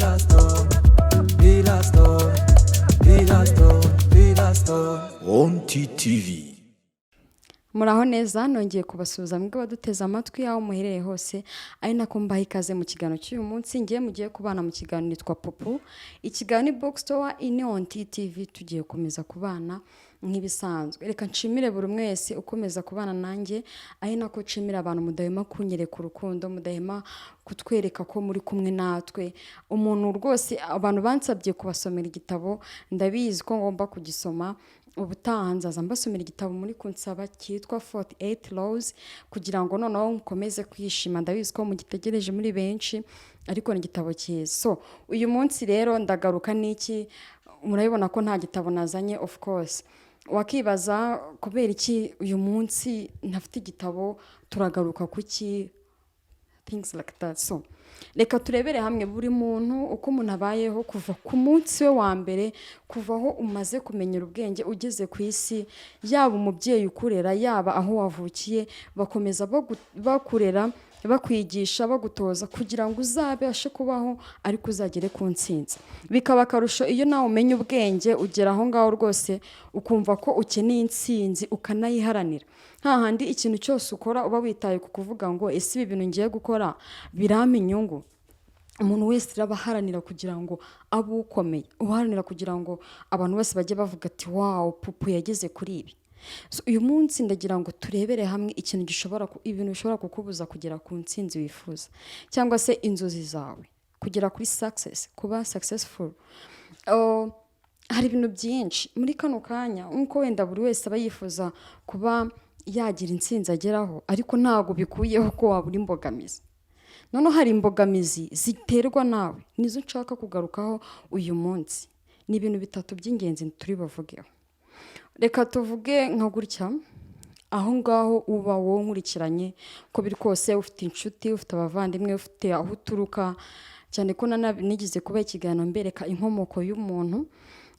Pilastone, Pilastone, Pilastone, Pilastone. On TTV. Muraho neza, nongeye kubasuhuza mwebwe baduteze amatwi aho muherereye hose, ari nako mbaha ikaze mu kiganiro cy'uyu munsi. Ngiye mugiye kubana mu kiganiro nitwa Popo. Ikiganiro ni Box Tower in on TV. Tugiye gukomeza kubana nk'ibisanzwe. Reka nshimire buri umwe wese ukomeza kubana nanjye, ari nako nshimira abantu mudahema kunyereka urukundo, mudahema kutwereka ko muri kumwe natwe. Umuntu rwose, abantu bansabye kubasomera igitabo, ndabizi ko ngomba kugisoma. Ubutaha nzaza mbasomera igitabo muri kunsaba cyitwa 48 Laws, kugira ngo noneho mukomeze kwishima. Ndabizi ko mugitegereje muri benshi, ariko ni igitabo cyiza. So uyu munsi rero ndagaruka n'iki? Murabibona ko nta gitabo nazanye. Of course wakibaza kubera iki uyu munsi ntafite igitabo, turagaruka kuki, things like that. So reka turebere hamwe buri muntu uko umuntu abayeho kuva ku munsi we wa mbere, kuva aho umaze kumenyera ubwenge ugeze ku isi. Yaba umubyeyi ukurera, yaba aho wavukiye, bakomeza bakurera, bakwigisha, bagutoza kugira ngo uzabashe kubaho ariko uzagere ku ntsinzi. Bikaba akarusho iyo nawe umenya ubwenge, ugera aho ngaho rwose ukumva ko ukeneye intsinzi, ukanayiharanira, hahandi ikintu cyose ukora uba witaye ku kuvuga ngo: "Ese ibi bintu ngiye gukora birampa inyungu?" Umuntu wese rero aba aharanira kugira ngo abe ukomeye, uharanira kugira ngo abantu bose bajye bavuga ati: "Wow, Pupu yageze kuri ibi." So, uyu munsi ndagira ngo turebere hamwe ikintu gishobora ibintu bishobora kukubuza kugera ku ntsinzi wifuza cyangwa se inzozi zawe, kugera kuri success, kuba successful. Oh, hari ibintu byinshi muri kano kanya, nk'uko wenda buri wese aba yifuza kuba yagira intsinzi ageraho, ariko ntabwo bikuyeho ko wabura imbogamizi. Noneho hari imbogamizi ziterwa nawe, nizo nshaka kugarukaho uyu munsi. Ni ibintu bitatu by'ingenzi turi buvugeho. Reka tuvuge nka gutya: aho ngaho uba wowe nkurikiranye, uko biri kose ufite inshuti, ufite abavandimwe, ufite aho uturuka, cyane ko nigeze kuba ikiganiro mbereka inkomoko y'umuntu.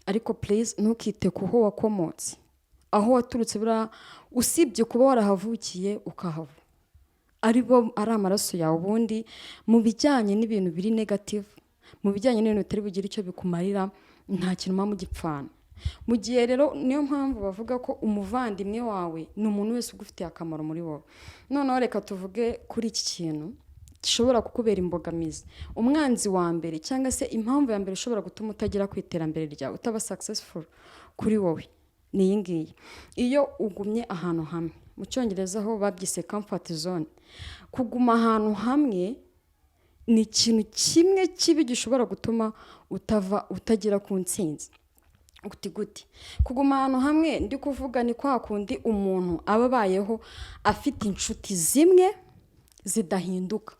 Ariko please, ntukite ku ho wakomotse, aho waturutse. Buriya usibye kuba warahavukiye ukahava, ari bo ari amaraso yawe, ubundi mu bijyanye n'ibintu biri negative, mu bijyanye n'ibintu bitari bugire icyo bikumarira, nta kintu muba mugipfana. Mu gihe rero, niyo mpamvu bavuga ko umuvandimwe wawe ni umuntu wese ugufitiye akamaro muri wowe. Noneho reka tuvuge kuri iki kintu gishobora kukubera imbogamizi, umwanzi wa mbere cyangwa se impamvu ya mbere ishobora gutuma utagera ku iterambere ryawe, utaba successful kuri wowe, ni iyi ngiyi: iyo ugumye ahantu hamwe. Mu Cyongereza ho babyise comfort zone. Kuguma ahantu hamwe ni ikintu kimwe kibi gishobora gutuma utava, utagera ku ntsinzi. Guti gute kuguma ahantu hamwe ndi kuvuga? Ni kwa kundi umuntu aba abayeho afite inshuti zimwe zidahinduka,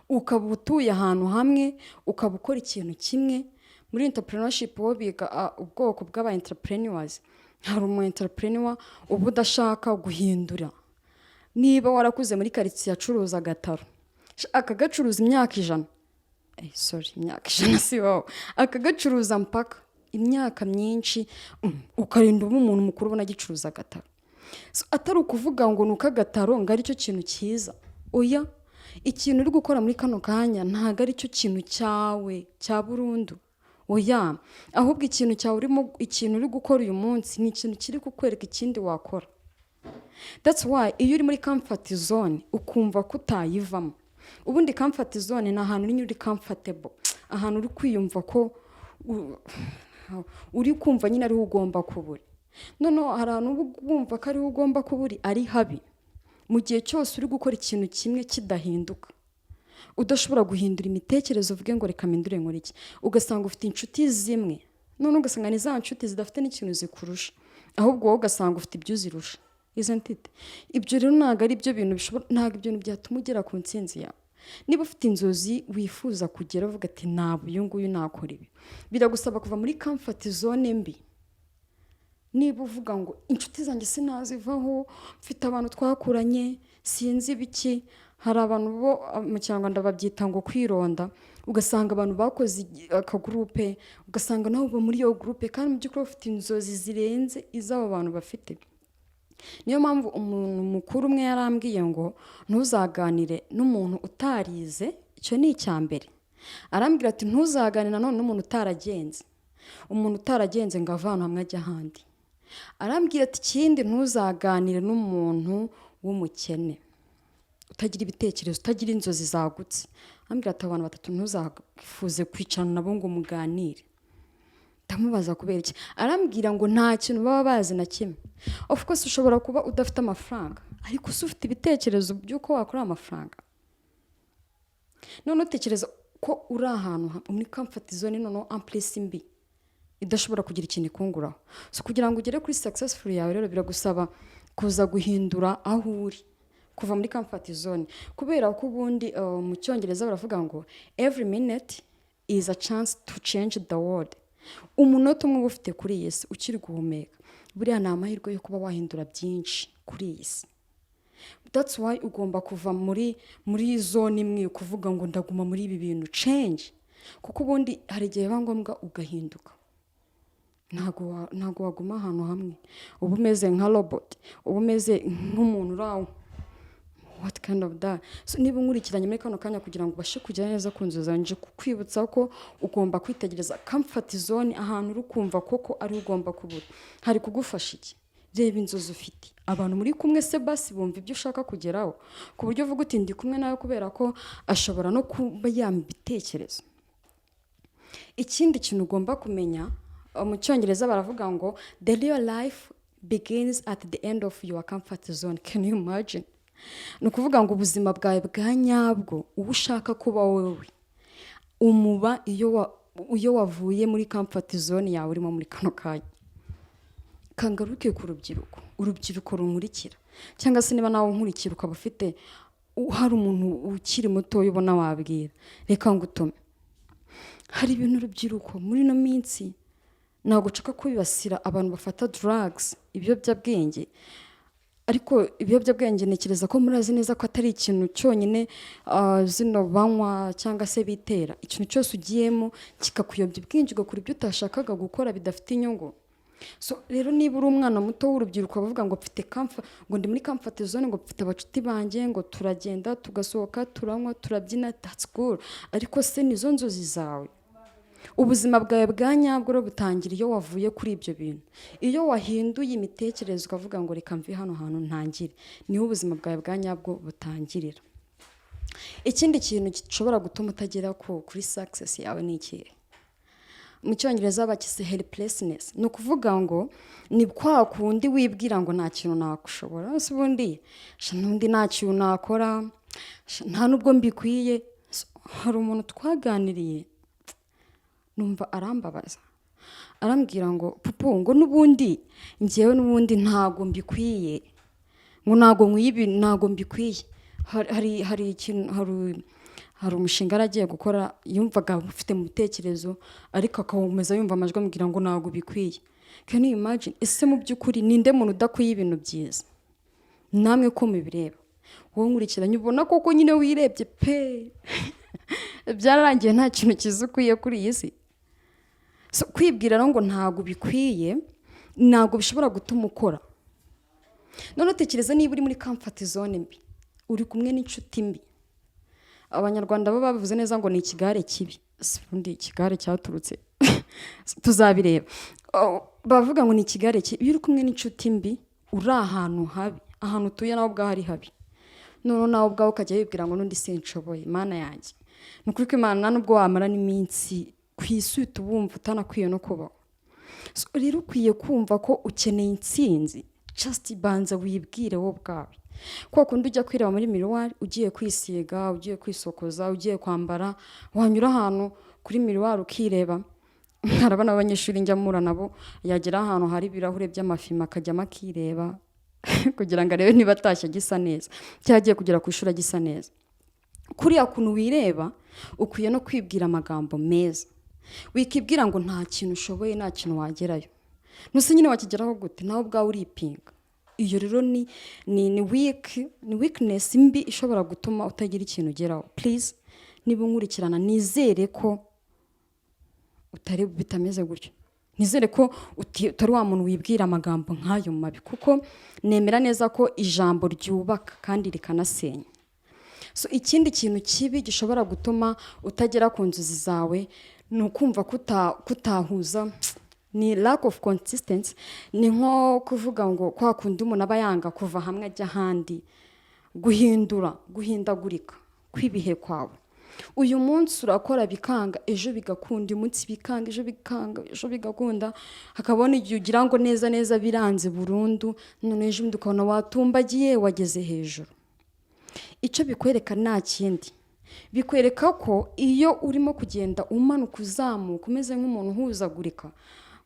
ukaba utuye ahantu hamwe, ukaba ukora ikintu kimwe. Muri entrepreneurship bo biga ubwoko bw'aba entrepreneurs. Hari umu entrepreneur uba udashaka guhindura. Niba warakuze muri karitsiye acuruza agataro, akagacuruza imyaka 100, sorry, imyaka 100 si wowe, akagacuruza mpaka imyaka myinshi, ukarinda uba umuntu mukuru ubona agicuruza agataro. So, atari ukuvuga ngo ni uko agataro ngo aricyo kintu cyiza, oya. Ikintu uri gukora muri kano kanya ntabwo aricyo kintu cyawe cya burundu, oya. Ahubwo ikintu cyawe urimo, ikintu uri gukora uyu munsi, ni ikintu kiri kukwereka ikindi wakora. That's why iyo uri muri comfort zone ukumva ko utayivamo. Ubundi comfort zone ni ahantu uri uri comfortable, ahantu uri kwiyumva ko uri kumva nyine ariho ugomba kuba uri. Noneho hari ahantu uba wumva ko ariho ugomba kuba uri, ari habi. Mu gihe cyose uri gukora ikintu kimwe kidahinduka, udashobora guhindura imitekerereze uvuge ngo: "Reka mpindure nkore iki." Ugasanga ufite inshuti zimwe, none ugasanga ni za nshuti zidafite n'ikintu zikurusha, ahubwo wowe ugasanga ufite ibyo uzirusha, isn't it? Ibyo rero ntabwo ari byo bintu bishobora, ntabwo ibyo bintu byatuma ugera ku ntsinzi yawe. Niba ufite inzozi wifuza kugera, uvuga ati: "Ntabwo uyu nguyu nakora ibi," biragusaba kuva muri comfort zone mbi. Niba uvuga ngo: "Inshuti zanjye sinazivaho, mfite abantu twakuranye, sinzi ibiki." Hari abantu bo mu Kinyarwanda babyita ngo kwironda, ugasanga abantu bakoze akagroupe, ugasanga nawe uba muri iyo groupe, kandi mu by'ukuri bafite inzozi zirenze iz'abo bantu bafite. Niyo mpamvu umuntu mukuru umwe yarambwiye ngo: "Ntuzaganire n'umuntu utarize." Icyo ni icya mbere. Arambwira ati: "Ntuzaganire nanone n'umuntu utaragenze, umuntu utaragenze ngo ave ahantu hamwe ajya ahandi." Arambwira ati: "Ikindi, ntuzaganire n'umuntu w'umukene, utagira ibitekerezo, utagira inzozi zagutse." Arambwira ati: "Abantu batatu ntuzafuze kwicarana nabo ngo muganire." Ndamubaza kubera iki? Arambwira ngo nta kintu baba bazi na kimwe. Of course ushobora kuba udafite amafaranga, ariko se ufite ibitekerezo by'uko wakora amafaranga? None utekereza ko uri ahantu muri comfort zone, noneho en plus mbi, idashobora kugira ikintu ikunguraho. So kugira ngo ugere kuri successful yawe rero, biragusaba kuza guhindura aho uri, kuva muri comfort zone, kubera ko ubundi mu Cyongereza baravuga ngo "Every minute is a chance to change the world." Umunota umwe uba ufite kuri iyi si ukiri guhumeka, buriya ni amahirwe yo kuba wahindura byinshi kuri iyi si. That's why ugomba kuva muri zone imwe, kuvuga ngo ndaguma muri ibi bintu. Change, kuko ubundi hari igihe biba ngombwa ugahinduka. Ntabwo waguma ahantu hamwe, uba umeze nka robot, uba umeze nk'umuntu uri aho. What kind of that? So niba unkurikiranye muri kano kanya, kugira ngo ubashe kugera neza ku nzozi zawe, nje kukwibutsa ko ugomba kwitegereza comfort zone, ahantu uri kumva koko ari ugomba kubura hari kugufasha iki. Reba inzozi ufite. Abantu muri kumwe se basi bumva ibyo ushaka kugeraho, ku buryo uvuga uti: "Ndi kumwe nawe kubera ko ashobora no kuba yampa ibitekerezo"? Ikindi kintu ugomba kumenya, mu Cyongereza baravuga ngo "The real life begins at the end of your comfort zone." Can you imagine? Ni ukuvuga ngo ubuzima bwawe bwa nyabwo, uba ushaka kuba wowe, umuba iyo wavuye muri comfort zone yawe urimo muri kano kanya. Kangaruke ku rubyiruko, urubyiruko runkurikira, cyangwa se niba nawe unkurikira ukaba ufite hari umuntu ukiri muto ubona wabwira, reka ngutume. Hari ibintu urubyiruko muri ino minsi, ntabwo nshaka kwibasira abantu bafata drugs, ibiyobyabwenge, ariko ibiyobyabwenge ntekereza ko murazi neza ko atari ikintu cyonyine zino banywa cyangwa se bitera. Ikintu cyose ugiyemo kikakuyobya ubwenge, ugakora ibyo utashakaga gukora bidafite inyungu. So rero niba uri umwana muto w'urubyiruko, bavuga ngo mfite comfort, ngo ndi muri comfort zone, ngo mfite abacuti banjye, ngo turagenda tugasohoka, turanywa, turabyina, that's good. Ariko se nizo nzozi zawe? Ubuzima bwawe bwa nyabwo rero butangira iyo wavuye kuri ibyo bintu, iyo wahinduye imitekerereze, ukavuga ngo reka mve hano hantu ntangire. Niho ubuzima bwawe bwa nyabwo butangirira. Ikindi kintu gishobora gutuma utagera kuri success yawe ni ikihe? Mu Cyongereza bakise helplessness. Ni ukuvuga ngo ni kwa kundi wibwira ngo nta kintu nakushobora, se ubundi sha n'undi nta kintu nakora, sha nta nubwo mbikwiye. So, hari umuntu twaganiriye, numva arambabaza, arambwira ngo: "Pupu," ngo "n'ubundi ngewe n'ubundi ntago mbikwiye," ngo "ntago nkwiye ibi, ntago mbikwiye." Hari ikintu, hari umushinga yari agiye gukora, yumvaga ufite mu bitekerezo, ariko akawumeza yumva amajwi amubwira ngo ntabwo bikwiye. Can you imagine? Ese mu by'ukuri ninde muntu udakwiye ibintu byiza? Namwe ko mubireba, wowe nkurikiranye, ubona koko nyine wirebye pe, byararangiye, nta kintu cyiza ukwiye kuri iyi si? So, kwibwira rero ngo ntabwo bikwiye ntabwo bishobora gutuma ukora. None utekereza niba uri muri comfort zone mbi, uri kumwe n'inshuti mbi. Abanyarwanda bo babivuze neza ngo ni ikigare kibi. Si ubundi ikigare cyaturutse, tuzabireba. Oh, bavuga ngo ni ikigare kibi. Iyo uri kumwe n'inshuti mbi, uri ahantu habi, ahantu utuye nawe ubwaho ari habi, noneho nawe ubwawe ukajya wibwira ngo n'undi sinshoboye. Mana yanjye, ni ukuri ko Imana, nubwo wamara n'iminsi ku isi, uhita wumva utanakwiye no kubaho. So, rero ukwiye kumva ko ukeneye intsinzi. Just banza wibwire wowe ubwawe, kwa kundi ujya kwireba muri miroir ugiye kwisiga, ugiye kwisokoza, ugiye kwambara, wanyura ahantu kuri miroir ukireba. Hari abana b'abanyeshuri njya mpura nabo, yagera ahantu hari ibirahure by'amafima akajyamo akireba kugira ngo arebe niba atashye agisa neza cyangwa agiye kugera ku ishuri agisa neza. Kuriya kuntu wireba, ukwiye no kwibwira amagambo meza. Wikibwira ngo nta kintu ushoboye, nta kintu wagerayo. Ntuse nyine wakigeraho gute? Nawe ubwawe uripinga. Iyo rero ni weakness mbi ishobora gutuma utagira ikintu ugeraho. Please, niba unkurikirana, nizere ko utari bitameze gutyo. Nizere ko utari wa muntu wibwira amagambo nk'ayo mabi, kuko nemera neza ko ijambo ryubaka kandi rikanasenya. So ikindi kintu kibi gishobora gutuma utagera ku nzozi zawe ni ukumva kutahuza, ni lack of consistency. Ni nko kuvuga ngo kwa kundi umuntu aba yanga kuva hamwe ajya ahandi, guhindura, guhindagurika kw'ibihe kwawe. Uyu munsi urakora bikanga, ejo bigakunda, uyu munsi bikanga, ejo bikanga, ejo bigakunda. Hakabona igihe ugira ngo neza neza biranze burundu, none ejo bundi ukabona watumbagiye, wageze hejuru. Icyo bikwereka nta kindi, bikwereka ko iyo urimo kugenda umanuka, uzamuka, umeze nk'umuntu uhuzagurika,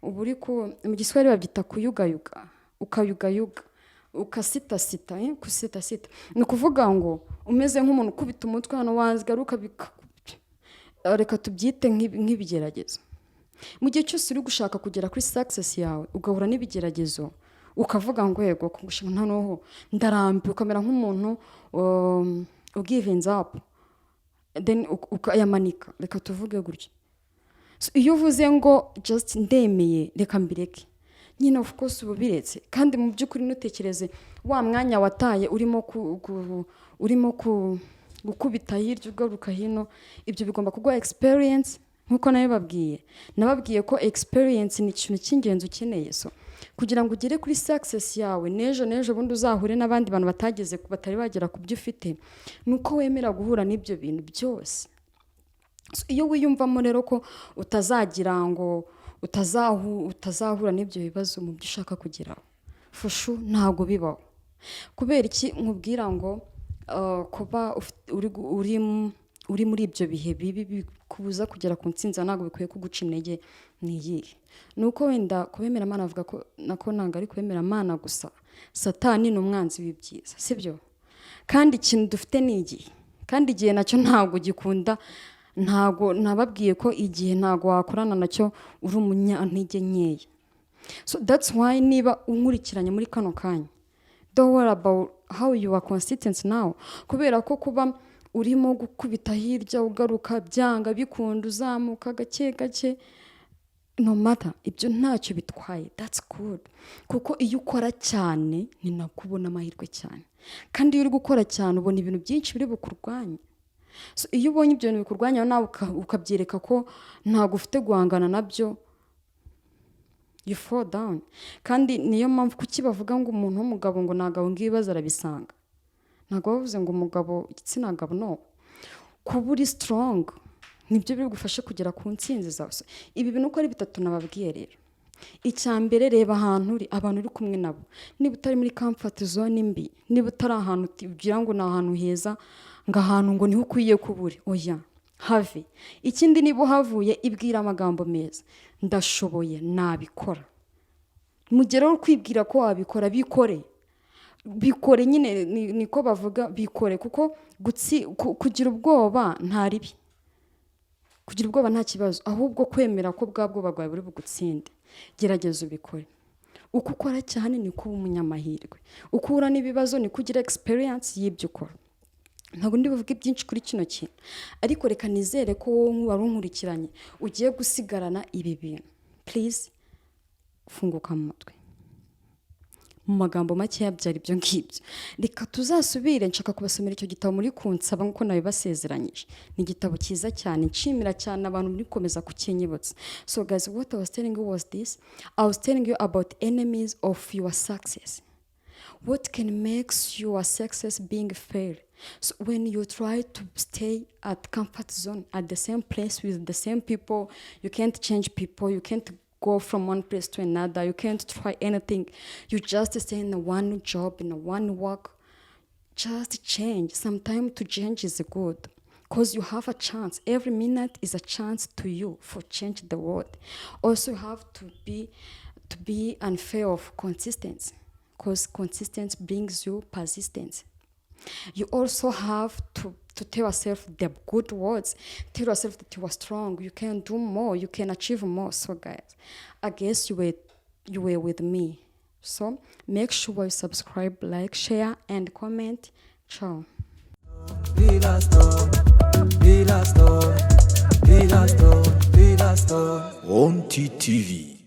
uba uri ku, mu Giswahili babyita kuyugayuga, ukayugayuga, ukasitasita, kusitasita. Ni ukuvuga ngo umeze nk'umuntu ukubita umutwe hano, wagaruka reka tubyite nk'ibigeragezo. Mu gihe cyose uri gushaka kugera kuri success yawe, ugahura n'ibigeragezo, ukavuga ngo yego noneho ndarambiwe, ukamera nk'umuntu ugivinze up, then ukayamanika, reka tuvuge gutyo. So, iyo uvuze ngo just ndemeye, reka mbireke nyine, of course uba ubiretse. Kandi mu by'ukuri ntutekereze wa mwanya wataye urimo gukubita hirya, ugaruka hino. Ibyo bigomba kuguha experience, nk'uko nabibabwiye. Nababwiye ko experience ni ikintu cy'ingenzi ukeneye. So kugira ngo ugere kuri success yawe, n'ejo n'ejo bundi uzahure n'abandi bantu batari bagera ku byo ufite, ni uko wemera guhura n'ibyo bintu byose. So, iyo wiyumvamo rero ko utazagira ngo utazahura n'ibyo bibazo mu byo ushaka kugeraho, for sure ntabwo bibaho. Kubera iki nkubwira ngo kuba uri muri ibyo bihe bibi bikubuza kugera ku ntsinzi ntabwo bikwiye kuguca intege, ni iyihe? Ni uko wenda kubemera Imana avuga ko nako ntabwo ari kubemera Imana gusa, Satani ni umwanzi w'ibyiza, sibyo? Kandi ikintu dufite ni igihe, kandi igihe nacyo ntabwo gikunda. Ntabwo nababwiye ko igihe ntabwo wakorana nacyo uri umunyantege nkeya? So that's why niba unkurikiranye muri kano kanya, don't worry about how you are consistent now, kubera ko kuba urimo gukubita hirya, ugaruka, byanga bikunda, uzamuka gake gake, no matter, ibyo ntacyo bitwaye, that's good. Kuko iyo ukora cyane ni nako ubona amahirwe cyane, kandi iyo uri gukora cyane ubona ibintu byinshi biri bukurwanye. So, iyo ubonye ibyo bintu bikurwanya, nawe ukabyereka ko ntabwo ufite guhangana nabyo, you fall down. Kandi niyo mpamvu kuki bavuga ngo umuntu w'umugabo ngo ntabwo ahunga ibibazo, arabisanga. Ntabwo bavuze ngo umugabo, igitsina gabo, no kuba uri strong nibyo biri bugufashe kugera ku ntsinzi zawe. So, ibi bintu uko ari bitatu nababwiye rero: icya mbere, reba ahantu uri, abantu uri kumwe nabo. Niba utari muri comfort zone mbi, niba utari ahantu ugira ngo ni ahantu heza, ngo ahantu ngo niho ukwiye kuba uri, oya, have. Ikindi, niba uhavuye, ibwira amagambo meza: ndashoboye, nabikora. Mugeraho kwibwira ko wabikora, bikore, bikore nyine. Niko bavuga, bikore, kuko kugira ubwoba nta ribi, kugira ubwoba nta kibazo, ahubwo kwemera ko bwa bwoba bwawe buri bugutsinde. Gerageza ubikore. Uko ukora cyane niko uba umunyamahirwe, uko uhura n'ibibazo niko ugira experience y'ibyo ukora. Ntabwo ndi buvuge byinshi kuri kino kintu, ariko reka nizere ko wowe wari unkurikiranye ugiye gusigarana ibi bintu. Please funguka mu mutwe. Mu magambo makeya byari ibyo ngibyo. Reka tuzasubire. Nshaka kubasomera icyo gitabo muri kunsaba nk'uko nabibasezeranyije. Ni igitabo cyiza cyane, nshimira cyane abantu muri gukomeza kukinyibutsa. So guys, what I was telling you was this: I was telling you about enemies of your success, what can make your success being fail. So when you try to stay at comfort zone, at the same place, with the same people, you can't change people, you can't go from one place to another, you can't try anything, you just stay in one job, in one work. Just change. Sometimes to change is good because you have a chance. Every minute is a chance to you for change the world. Also, you have to be unfair of consistency, because consistency brings you persistence. You also have to tell yourself the good words. Tell yourself that you are strong, you can do more, you can achieve more. So guys, I guess you were with me. So make sure you subscribe, like, share and comment. Ciao. Villa Stone, Villa Stone, Villa Stone, Villa Stone. On TTV.